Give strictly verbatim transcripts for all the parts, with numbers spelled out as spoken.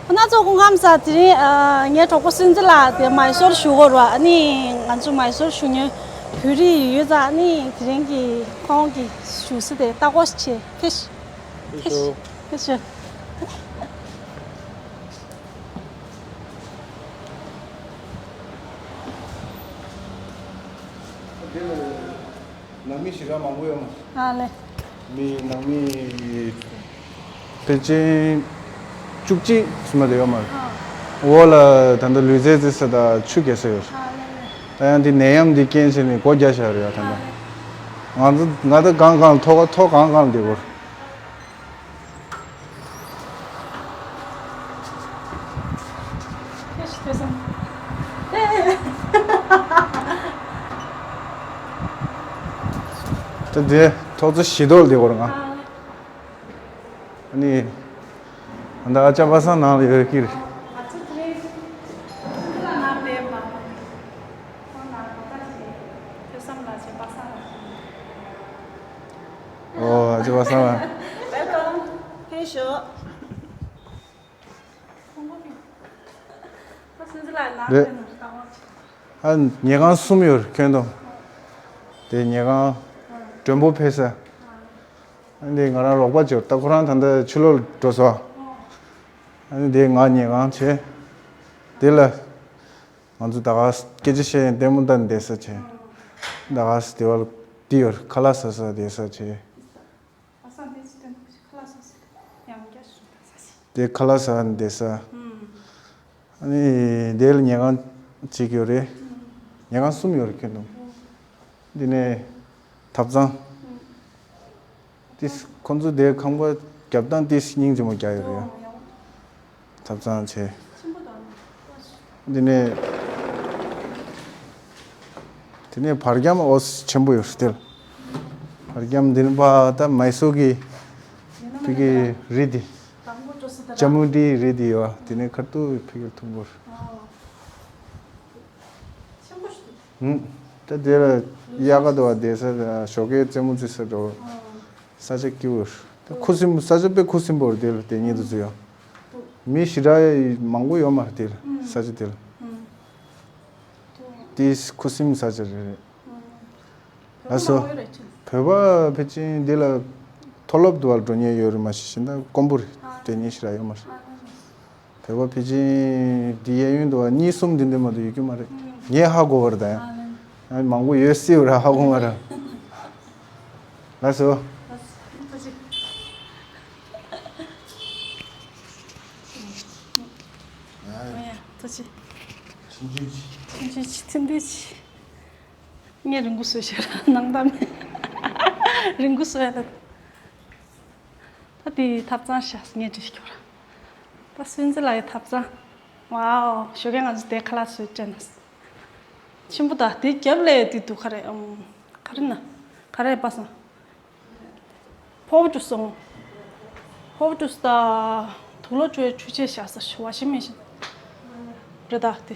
ཁོང་ཚོ་སྐུ་ཁམས་བཟང་། དེ་རིང་ཨ་ངའི་གྲོགས་པོ་སུན་ཙི་ལགས་དེ་མའི་སོར་བཞུགས་ཡོད་རེད་བ། ཨ་ནི་ང་ཚོ་མའི་སོར་བཞུགས་མཁན་བོད་རིགས་ཡོད་ཙང་། ཨ་ནི་དེ་རིང་གི་ཁོང་གི་བཞུགས་ས་དེ་ལྟ་སྐོར་བྱེད་ཕེབས་ཤོག་ཕེབས་ཤོག་ཕེབས་ཤོག་ནང་མི་ཞེ་དྲག་མང་པོ་ཡོད་མ་རེད། ཨ་ལེ། མི་ནང་མི་ཕལ་ཆེར་བཅུ་གཅིག་ཙམ་མ་གཏོགས་ཡོད་མ་རེད། ཨ། འོག་ལ་ད་ལྟ་ལུས་རྩལ་རྩེ་ས་དང་ཆུ་རྐྱལ་ས་ཡོད་རེད། ཨ་ལེ་ལེ། ད་ཡང་འདི་ནད་ཡམས་འདི་རྐྱེན་བྱས་ནས་སྒོ་རྒྱག་བཞག་རེད་ཡ། ད་ལྟ་ང་ཚོ་ང་ད་གང་གང་ཐོག་ཐོག་གང་གང་བསྡད་དགོས་རེད། ད་དེ་ཐོག་ཚོ་བཞི་ཐོག་ལ་བསྡད་དགོས་རེད་ང་། ཨ་ནི། ད་ཨ་ཅག་པ་སངས་ནང་ལ་ཡོད་ཀྱི་རེད། ཨ་ཅག་ཚེ་རིང་། ཁོང་ལ་ང་དཔེ་མ། ཁོང་ལ་ང་ལྟ་ཞིག་ཐོས་བསམ་ལ་བྱེད་པ་སངས་ལ་ཞིག་ཨོ་ཨ་ཅག་པ་སངས་ལ། ཝེལ་ཀམ། ཕེབས་ཤོག་ཁོང་ཁོང་ཁོང་། ཨ་སུན་ཙི་ལགས་ནང་རེད། ཕེབས་ནས་ལྟ་བ་བྱེད། ཨ་ཉལ་ཁང་གསུམ་ཡོད་རེད་ཁྱོན་བསྡོམས། དེ་ཉལ་ཁང་། མགྲོན་པོ་ཕེབས་ས། ཨ་འདི་ང་རང་རོགས་པ་ཅིག་ཡོད། ད་ཁོ་རང་ད་ལྟ་ཕྱི་ལོགས་ལ་འགྲོ་སོང་། ཨ་ནི་དེ་ང་ཉལ་ཁང་བྱས། དེ་ལ་ང་ཚོ་ད་ག་སྐད་ཆ་བཤད་ཡང་ལྟད་མོ་ལྟ་བསྡད་ས་བྱས། ད་ག་དེ་བ་ལ་འདི་ཡོད་རེད། ཁ་ལག་ཟ་ས་བསྡད་ས་བྱས། ཨ་སང་དེ་ཅི་ལྟད་མོ་ཁ་ལག་ཟ་ས་ཡང་བསྐྱར་ཞུ་ད་ས་ཞིག་དེ་ཁ་ལག་ཟ་བསྡད་ས། ཨ་ནི་དེ་ལ་ཉལ་ཁང་གཅིག་ཡོད་རེད། ཉལ་ཁང་གསུམ་ཡོད་རེད་ཁྱོན་བསྡོམས། འདི་ནས་ཐབ་ཚང་། ཏིས་ཁོང་ཚོ་དེ་ཁང་པ་རྒྱབ་སྟངས་ཏིས་སྙིང་རྗེ་མོ་རྒྱག་ཡོད་རེད། ཐབ་ཚང་བྱས། འདི་ནས། དེ་ནས་བར་རྒྱམ་ཨོ་ཆེན་པོ་ཡོད་རེད་དེ་ལ། བར་རྒྱམ་འདི་ནས་ཕ་ད་མའི་སོར་གི་ཕ་གི་རི་དེ། ཅ་མུ་ཌི་རི་དེ་ཡོད། དེ་ནས་ཁ་ཐུག་ཕ་གི་ཐུག་པོ་རེད། ད་དེ་ལ་དབྱར་ཁ་དུ་བ་བསྡད་ས་དང་ཞོགས་ཀའི་རྩེད་མོ་རྩེ་ས་འགྲོ། ས་ཆ་སྐྱིད་པོ་རེད། ད་ཁུ་སིམ་ས་ཆ་དཔེ་ཁུ་སིམ་པོ་རེད། དེ་ལ་དེ་ཉིད་དུ་ཚུད་ཡོང་། མི་ཞེ་དྲག་མང་པོ་ཡོད་མ་རེད་དེ་ལ་ས་ཆ་དེ་ལ། དེ་ཁུ་སིམ་ས་ཆ་རེད། ལགས་སོ། བོད་པ་ཕལ་ཆེར་འདི་ལ་མཐོ་སློབ་དུ་བ་འགྲོ་མཁན་ཡོད་རེད་མ་གཞི། གཞན་དག་དཀོན་པོ་རེད། དེ་ཉིད་ཞེ་དྲག་ཡོད་མ་རེད། བོད་པ་ཕལ་ཆེར་འདི་གཡས་གཡོན་དུ་བ་གཉིས་གསུམ་འདི་འདྲ་མ་གཏོགས་ཡོད་རྒྱུ་མ་རེད། ངས་ཧ་གོ་བ་རེད་ད་ཡང་། ཨ་ནི་མང་པོ་ཡོད་སྲིད་པ་ར་ཧ་གོ་མ་ར། ལགས་སོ། ཐུགས་རྗེ་ཆེ། ཐུགས་རྗེ་ཆེ། ངས་རིང་པོ་བཟོས་ཤག་ར་ནང་ལྟ་མེད། རིང་པོ་བཟོས་ཡ་ད། ད་དེའི་ཐབ་ཚང་ཤག་ངས་འདྲི་ཤོག་ར། ད་སུན་ཙི་ལགས་ཀྱི་ཐབ་ཚང་། ཝའོ། ཞོགས་ཀས་ང་ཚོ་དེ་ཁ་ལག་བཟོས་སྤྲད་ན། ཆེན་པོ་ད་དེ་རྒྱབ་ལ་ཡ་དེ་འདུག་ག་རེ་ཨམ། ག་རེ་ན། ག་རེ་པ་སང་། ཕོར་པ་འགྲོ་སོང་། ཕོར་པ་འགྲོ་སོང་ད། དུག་ལོག་བཅོས་འཕྲུལ་ཆས་བཞག་ས་ཝ་ཤིང་མེ་ཤིན་རེད་ད་དེ།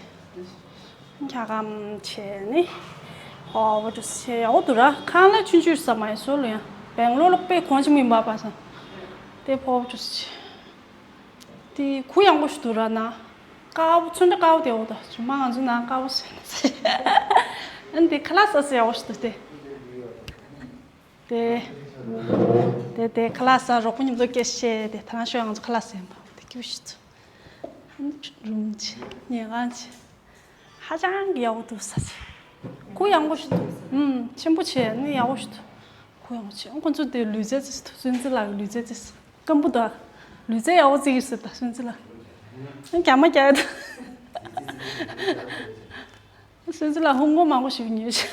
འཁྱག་སྒམ་བྱས་ནི། ཨོ་བ་འགྲོ་སོང་ཡག་པོ་འདུག་ར། ཁང་གླ་ཆུང་ཆུང་ཟ་མ་ཡིན་སོ་ལོ་ཡང་། སྦེང་ལོར་ལ་དཔེ་གོང་ཆེན་མིན་པ་པ་སང་། དེ་ཕོར་པ་འགྲོ་སོང་། དེ་གུ་ཡངས་པོ་ཞིག་འདུག་ར་ན། དཀར་པོ་ཚོན་ཁྲ་དཀར་པོ་དེ་འོ་ད་ཇུ་མ་ང་ཚོ་ནང་དཀར་པོ་ཟེར་ན་ཚེ། ཨ་ནི་དེ་ཁ་ལག་ཟ་ས་ཡག་པོ་ཞིག་འདུག་སྟེ། དེ། དེ་དེ་ཁ་ལག་ཟ་རོགས་པ་མཉམ་དུ་སྐད་བཤད་དེ་ད་ནང་ཤོག་ང་ཚོ་ཁ་ལག་ཟ་ཡིན་པ་དེ་སྐྱིད་པོ་ཞིག་འདུག་ཨ་ནི་རུམ་ཆེ་ཉལ་ཁང་ཆེ། ཧ་ཅང་གི་ཡག་པོ་འདུག་ས་ཆེ། གུ་ཡངས་པོ་ཞིག་འདུག་ཨུམ་ཆེན་པོ་ཆེ་ནི་ཡག་པོ་ཞིག་འདུག་གུ་ཡངས་པོ་ཆེ། ཨ་ཁོ་ཚོ་དེ་ལུས་རྩལ་རྩེད་ས་འདུག་སུན་ཙི་ལགས་ཀྱི་ལུས་རྩལ་རྩེད་ས། སྐམ་པོ་དང་། ལུས་རྩལ་ཡག་པོ་རྩེ་གི་ཟེར་ད་སུན་ཙི་ལགས། རྒྱ་མ་རྒྱག་ཡ་ད། སུན་ཙི་ལགས་ཧུང་མོ་མང་པོ་ཞིག་ཉོས་ཤག་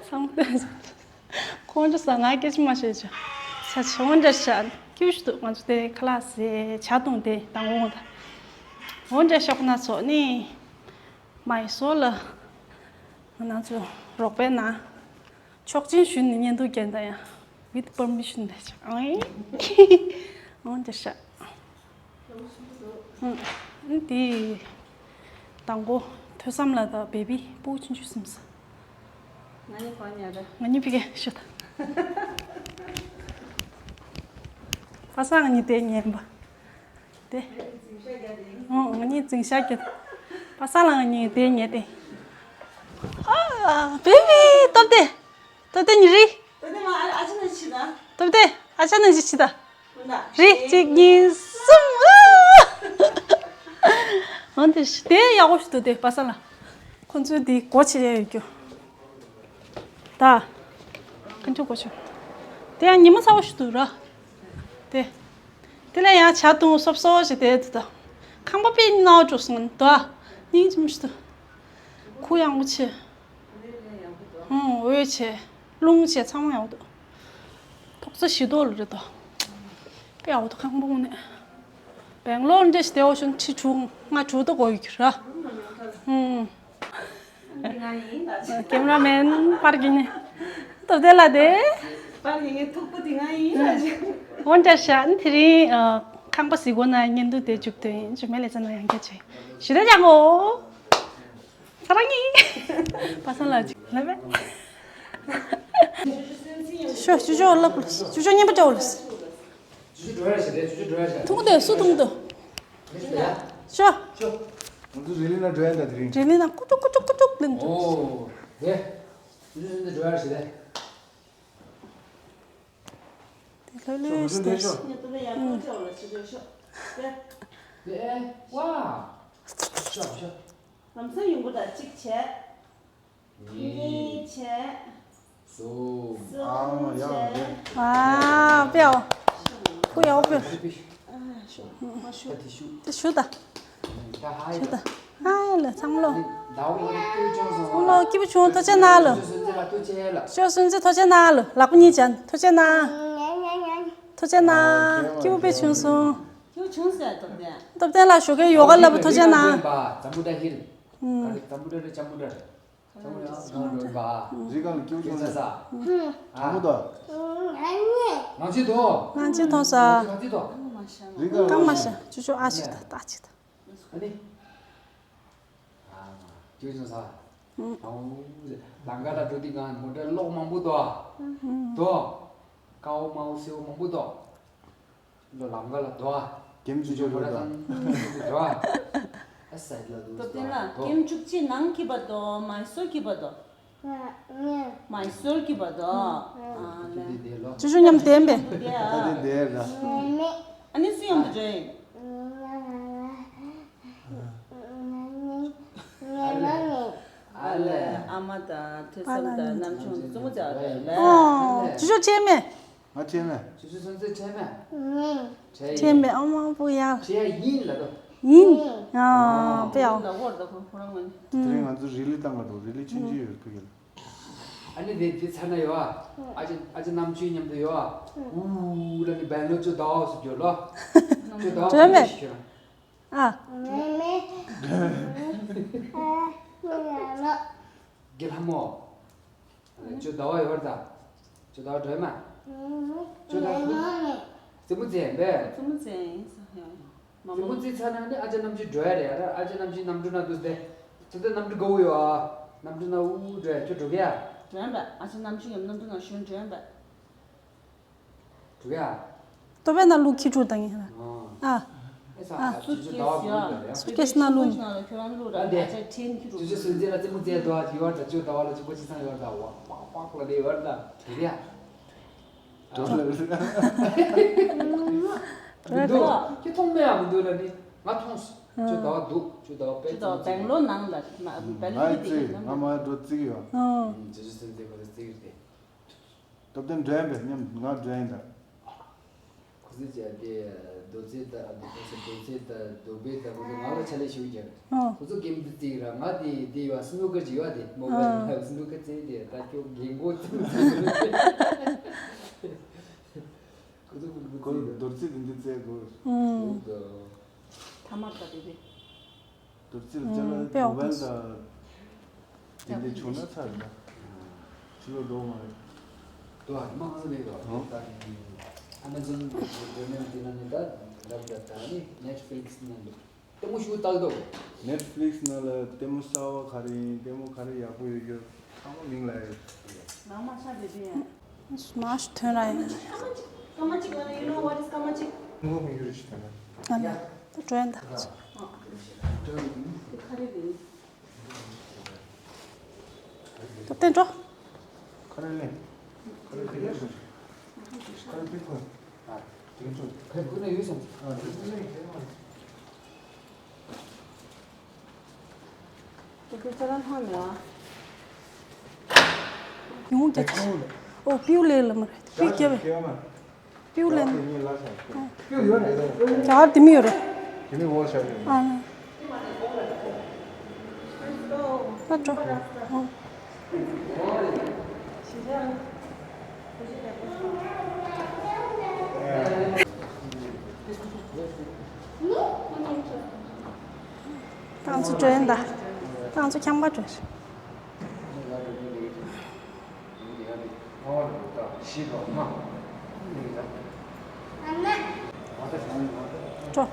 བསམ་བློ་བཏོན་ཤག་ཁོང་ཚོ་ས་ང་སྐད་ཆ་མ་བཤད་ཆོག་ས་ཆ་འོང་འདྲ་ཤག་སྐྱིད་པོ་ཞིག་འདུག་ང་ཚོ་དེ་ཁ་ལག་ཟས་ཇ་བཏུང་དེ་དང་པོ་འོང་ད། འོང་འདྲ་ཤག་ཁོ་ན་ཚོ་ནི། མའི་སོར་ལ། ང་ཚོ་རོགས་པའི་ནང་། ཆོག་མཆན་ཞུས་ནས་བརྙན་ཐུང་བརྒྱབ་ད་ཡང་། with permission ལས་ཆོག་ཨང་། འོང་འདི་ཤག་ཨང་། འདི། དང་པོ། ཐོས་བསམ་ལགས་དང་བེ་བི་སྤུ་གུ་ཆུང་ཆུང་གསུམ་ས། ང་གཉིས་གང་ཉལ་རེད། ང་གཉིས་ཕ་གིར་ཤོག་ད། པ་སངས་ང་གཉིས་དེ་ཉལ་པ། དེ། ཨང་། ང་གཉིས་འཛིང་ཤག་གི། པ་སངས་ལ་ང་གཉིས་དེ་ཉལ་ཏེ། ཨ། བེ་བི། སྟོབས་ལྡན། སྟོབས་ལྡན་ཉི་རི། སྟོབས་ལྡན། ཨ་ཅག་ནང་བཞིན་བྱེད་ད། རེད། གཅིག་གཉིས། གསུམ། ཨ། འོན་ཏེ་དེ་ཡག་པོ་ཞིག་འདུག་དེ་པ་སངས་ལ། ཁོ་ཚོས་དེ་སྒོ་ཕྱེ་ཡ་ཡོད་རྒྱུ། ད། ཁ་འཕྲོད་གོ་ཆོད། དེ་ཡང་ཉི་མ་ཚ་བོ་ཞིག་འདུག་ར། དེ། དེ་ལ་ཡང་ཇ་འཐུང་སོབ་སོབ་བྱས་བསྡད་འདུག་ད། ཁང་པ་དཔེ་ནག་འགྲོ་སོང་ད། སྙིང་རྗེ་མོ་ཞིག་འདུག་ཁུ་ཡག་པོ་བྱས། ཧུང་། འོད་བྱས། རླུང་བྱས། ཚང་མ་ཡག་པོ་འདུག་ཐོག་ས་བཞི་ཐོག་ལ་རེད་ད། དཔེ་ཡག་པོ་འདུག་ཁང་པ་ངོ་ནས། སྦེང་ལོར་འདྲ་ཞིག་བསྡད་འོ་ཤོན་ཁྲི་དྲུག་ལྔ་དྲུག་ད་འགོར་ཡོད་ཀྱི་ར། ཧུང་། ང་ཡིན་ལ། ཀེམ་ར་མེན་པར་གྱི་ནི། སྟོབས་ལྡན་ལགས་དེ། པར་གྱི་ངའི་ཐུག་པ་དེ་ང་ཡིན་ལ། འོ་འདྲ་ཤག་དེ་རིང་ཨ། ཁང་པ་གཟིགས་གོ་ན་བརྙན་ཐུང་དེ་མཇུག་སྡོད་ཡིན། མཇུག་མེད་ལས་ཚ་ན་ཡང་སྐད་ཆེ། ཞུ་དག་ཅང་གོ་ཁ་རང་ཡིན། པ་སངས་ལགས་ཅིག་ལབ་པས། ཤོ་ཅུ་ཅོ་ལབ། ཅུ་ཅོ་བརྙན་པར་འདྲ་བོ་ལ། ཐུང་དུ་སུ་ཐུང་དུ། ཤོ། ང་ཚོ་རི་ལི་ན་འགྲོ་ཡ་འདྲ་དེ་རིང་། རི་ལི་ན་ཀུ་ཀྲུག་ཀུ་ཀྲུག་ཀུ་ཀྲུག་ལེན་འགྲོ། ཨོ། དེ། ང་ཚོ་རི་ལི་ན་འགྲོ་ཡ་ཞིག་རེད། དེ་ལྷོད་ལྷོད་ཤོ། ང་ཚོ་འདྲ་ཤོ། ཤོ། དེ། ཝ། ཤོ་ཤོ། ལམ་སང་ཡོང་གི་ད་གཅིག་བྱས། གཉིས་བྱས། གསུམ། ཨང་། ཡག་པོ་རེད། ཨ། དཔེ་ཡག་པོ། ཁུ་ཡག་པོ་དཔེ། ཨ། ཤོ། མ་ཤོ། ད་དེ་ཤུ། དེ་ཤུ་ད། ཤུ་ད། ཨ་ལ་ཚང་མ་ལོ། ཚང་མ་ལོ་སྐྱིད་པོ་བྱུང་། ཐུགས་རྗེ་གནང་ལོ། ཤོ་སུན་ཙེ་ཐུགས་རྗེ་གནང་ལོ། ལག་པ་གཉིས་སྦྱར། ཐུགས་རྗེ་གནང་། ཐུགས་རྗེ་གནང་། སྐྱིད་པོ་དཔེ་བྱུང་སོང་། སྐྱིད་པོ་བྱུང་ཟེར། སྟོབས་ལྡན། སྟོབས་ལྡན་ལགས་ཞོགས་ཀས་ཡོ་ག་ལབ། ཐུགས་རྗེ་གནང་། འཛམ་བུ་ཌ་ཧིལ། ཨུམ། ག་རེ། འཛམ་བུ་ཌ་རེད། འཛམ་བུ་ཌ་རེད། རི་སྒང་ལ་སྐྱིད་པོ་བྱུང་ཟེར། ཨ་མོ་ད། ང་ཚོའི་དོ། ང་ཚོའི་དོ་ས། ང་ཚོའི་དོ། རི་སྒང་ལ། རྐང་མ་ཤ། ཅུ་ཅུ་ཨ་ཅིག་ད། ད་ཅིག་ད། ཨ་ནི། ཨ། སྐྱིད་པོ་བྱུང་ཟེར། ཨ། ལམ་ཁ་ལ་འགྲོ་དུས་སྒང་མོ་ཊ་གློག་མང་པོ་འདུག་ཨ། འདུག་དཀར་པོ་དམར་པོ་སེར་པོ་མང་པོ་འདུག་ལམ་ཁ་ལ་འདུག་ཨ། ཀེམ་བཅུ་གཅིག་འགྲོ་འདུག་ཨ། ཨ་སའི་ལ་འདུག་སྟོབས་ལྡན་ལགས། ཀེམ་བཅུ་གཅིག་ནང་གི་པ་དོ། མའི་སོར་གི་པ་དོ། མའི་སོར་གི་པ་དོ། ཨ་ལེ། ཅུ་ཅུ་མཉམ་དུ་བསྡད་པས། ད་དེ་བསྡད་ལ། ཨ་ནི་སུ་མཉམ་དུ་འགྲོ་ཡིན། ཨ་ལེ། ཨ་མ་དང་ཐོས་བསམ་དང་རྣམ་ཆུང་བཙུན་མོ་བྱ་བ་རེད་ལ། ཨོ། ཅུ་ཅུ་ཁྲེལ་མེད། ང་ཁྲེལ་མེད། ཅུ་ཅུ་སུན་ཙེ་ཁྲེལ་མེད། ཁྲེལ་མེད། ཨ་མ་པོ་ཡ། ཁྲེལ་ཡ་ཡིན་ལ་དོ། ཡིན། ཨ། དཔེ་ཡག་པོ། ལ་ཝར་ད་ཁོ་ཁོ་རང་ངོ་ནས། དེ་རིང་ང་ཚོ་རི་ལི་བཏང་ག་འགྲོ། རི་ལི་ཆུང་ཆུང་ཡོད་ཕ་གི་ལ། ཨ་ནི་དེ་དེ་ཚར་ན་ཡོད་ཨ། ཨ་ཅེ་ཨ་ཅེ་རྣམ་དཔྱོད་མཉམ་དུ་ཡོད་ཨ། ཨུ་ལ་ནི་བན་ལོ་ཅོ་ཟླ་བ་སུ་འགྱོ་ལོ། ཅོ་ཟླ་བ་ཁྲེལ་མེད། ཁྱོད་རང་། ཨ། དགེ་ལྷ་མོ། ཅོ་ཟླ་བ་ཡོད་ད། ཅོ་ཟླ་བ་འགྲོ་ཡ་མ། ཅོ་ཟླ་བ། རྩེད་མོ་རྩེ་ཡ་པས། རྩེད་མོ་རྩེ་ཡིན་ས་ཡ། རྩེད་མོ་རྩེ་ཚར་ན་ནི་ཨ་ཅག་རྣམ་དཔྱོད་འགྲོ་ཡ་རེད་ཡ། ཨ་ཅག་རྣམ་དཔྱོད་གནམ་གྲུ་ནང་འདུག་སྟེ། ཚེ་ད་གནམ་གྲུ་དགའ་བོ་ཡོད་ཨ། གནམ་གྲུ་ནང་ཨུ་འགྲོ་ཡ། ཁྱོད་འགྲོ་གི་ཡ། འགྲོ་ཡ་པས། ཨ་ཅག་རྣམ་དཔྱོད་ཡམ་གནམ་གྲུ་ནང་ཞོན་འགྲོ་ཡ་པས། འགྲོ་གི་ཡ། ལྟོ་ཕད་ནང་བླུགས་ཁྱི་ཕྲུག་བཏང་ཡིན་ཧ། ཨ། ཨ། ཨ། སུ་ཀེ་སི་ཡ། སུ་ཀེ་སི་ནང་བླུགས་ནས། ཁྱོད་རང་བླུགས་ར། ཨ་དེ། ཨ་ཅག་ཁྲིན་ཁྱི་ཕྲུག་ཅུ་ཅུ་སུན་ཙེ་ལ་རྩེད་མོ་རྩེ་འདུག་ཨ། ཡོད་ད། ཅོ་ཟླ་བ་ལ་གཅིག་པ་གཅིག་ཚང་ཡོད་ད། ཝག་ཝག་ཝག་ལ་ལས་ཡོད་ད། འགྲོ་གི་ཡ། འགྲོ་ལ། མི་འདུག་ཁྱོད་མཐོང་མེད་ཨ། མི་འདུག་ལ་ནི་ང་མཐོང་སོང་། ཅོ་ཟླ་བ་འདུག་ཅོ་ཟླ་བ་པད། ཅོ་ཟླ་བ་སྦེང་ལོར་ནང་ལ་མ་སྦེང་ལོར་ང་རྩེ་ང་མ་འགྲོ་རྩེ་གི་ཡོད། ཨང་། ཅུ་ཅུ་སུན་ཙེ་ཁོ་ཚོ་རྩེ་གི་རེད། སྟོབས་ལྡན་འགྲོ་ཡིན་པས། མཉམ་ང་འགྲོ་ཡིན་ད། ཁོ་ཚོས་བྱས་ཏེ་རྡོ་རྩེད་ད། རྡོ་རྩེད་ད། རྡོ་རྡོ་རྩེད་ད། ཁོ་ཚོ་ང་ལ་ཕྱག་ལས་ཞུ་རྒྱུ། ཨོ། ཁོ་ཚོ་གེམ་འདི་རྩེ་གི་ར། ང་དེ་དེ་ཡོད་སི་ནུ་ཀར་ཅིག་ཡོད་དེ། མོ་བལ་ཨོ། སི་ནུ་ཀར་རྩེ་དེ་ད་ཁྱོད་རྒན་གོག་ཚོ། ཁོ་ཚོ་ཁོ་ཁོ་ཚོ་རྡོ་རྩེད་འདི་འདི་རྩེ་དགོས། ཨུམ། ཐ་མག་ད་དེ་དེ། རྡོ་རྩེད་ལ་ཅ་ལག་མོ་བལ་དང་དེ་འདྲ་བྱུང་ན་ཚར་རེད་ད། ཕྱི་ལོགས་འགྲོ་མ་རེད། དོ་ཨ་མ་ང་ཚོ་མེད་དོ། ཨ་མ་ཛོན་འགྲོ་ནས་དེ་ན་ནི་ད་ལབ་ད་ད་ནི་ནེཊ་ཕི་ལིག་སི་ནང་དུ་ལྟད་མོ་ཞུ་ལྟ་གི་འདུག་ནེཊ་ཕི་ལིག་སི་ནང་ལ་ལྟད་མོ་གསར་བ་ག་རེ་ཡིན། ལྟད་མོ་ག་རེ་ཡག་པོ་ཡོད་རྒྱུ་ཚང་མ་མིང་ལ་ཡོད། ནང་མ་ཤ་བེ་བེ་ཡ། མ་ཤ་ཐོན་ར་ཡིན། སྐར་མ་གཅིག་སྐར་མ་གཅིག་ང་ལ་you know what is སྐར་མ་གཅིག་ངོ་མི་ཡོད་རེ་ཞིག་ཐོན་ར། ཨ་ལ། ད་འགྲོ་ཡིན་ད། ད་བསྟན་འགྲོ། ཡོང་རྒྱ་ཆེ། ཨོ་པིའུ་ལེ་ལ་མ་རེད། པིའུ་སྐྱེ་བས། པིའུ་ལེ། རྒྱ་གར་དེ་མི་ཡོད་རེད། དེ་མི་འོ་ཤ་ཡོད། ཨ་ན། ད་འགྲོ། ཨོ། ཏང་ཚོ་འགྲོ་ཡིན་ད། ཏང་ཚོ་ཁྱམས་པ་འགྲོ་ཡིན། འགྲོ།